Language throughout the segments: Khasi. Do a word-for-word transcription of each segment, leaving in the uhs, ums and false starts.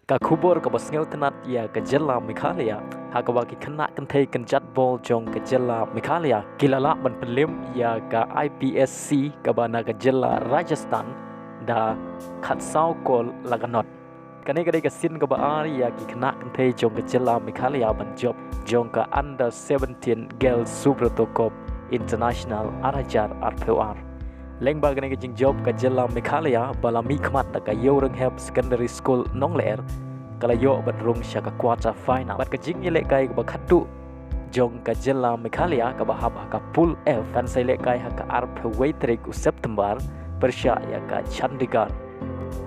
Ka khubor kaba sngewtynnat ïa ka jylla Meghalaya, ha kaba ki khynnah kynthei kynjat bol jong ka jylla Meghalaya ki la lah ban pynlip ïa ka I P S C kaba na ka jylla Rajasthan da khatsaw gol la ka not. Kane ka dei ka sien kaba ar ïa ki khynnah kynthei jong ka jylla Meghalaya ban jop jong ka Under seventeen Girls Subrata Cup International ar hajar arphew ar. Lyngba kane ka jingjop, ka jylla Meghalaya ba la mihkhmat da ka Ïewrynghep Secondary School Nonglyer ka la ïoh ban rung sha ka quarter final. Bad ka jingïalehkai kaba khadduh jong ka jylla Meghalaya kaba hap ha ka Pool F kan sa ïalehkai ha ka arphew wei tarik u September pyrshah ïa ka Chandigarh.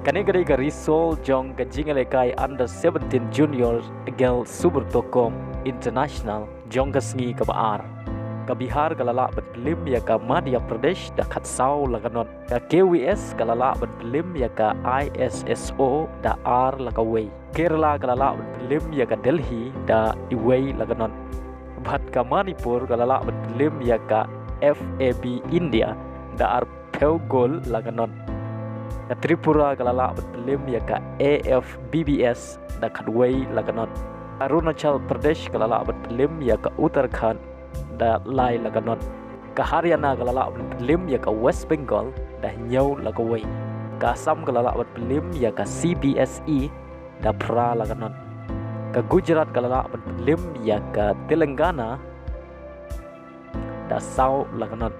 Kane ka dei ka result jong ka jingïalehkai Under seventeen Junior Girls Subrata Cup International jong ka sngi kaba ar. Ka Bihar ka la lah ban pynlip ïa ka Madhya Pradesh da khatsaw la ka not. Ka K V S ka la lah ban pynlip ïa ka I S S O da ar la ka wei. Kerala ka la lah ban pynlip ïa ka Delhi da iwei la ka not. Bad ka Manipur ka la lah ban pynlip ïa ka F A B India da arphew gol la ka not. Ka Tripura ka la lah ban pynlip ïa ka A F B B S da khatwei la ka not. Arunachal Pradesh ka la lah ban pynlip ïa ka Uttarakhand da lai la ka not. Ka Haryana ka la lah ban pynlip ïa ka West Bengal da hynñiew la ka wei. Ka Assam ka la lah ban pynlip ïa ka C B S E da phra la ka not. Ka Gujarat ka la lah ban pynlip ïa ka Telangana da saw la ka not.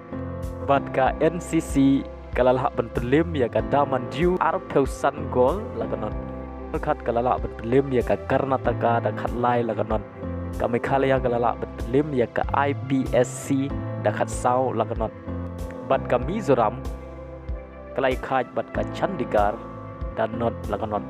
Bad ka N C C ka la lah ban pynlip ïa ka Daman Diu arphew san gol la ka not. Uttarakhand ka la lah ban pynlip ïa ka Karnataka da khatlai la ka not. Ka Meghalaya ka la lah ban pynlip ïa ka I P S C da khatsaw la ka not. Bad ka Mizoram ka la ïakhaid bad ka Chandigarh da not la ka not.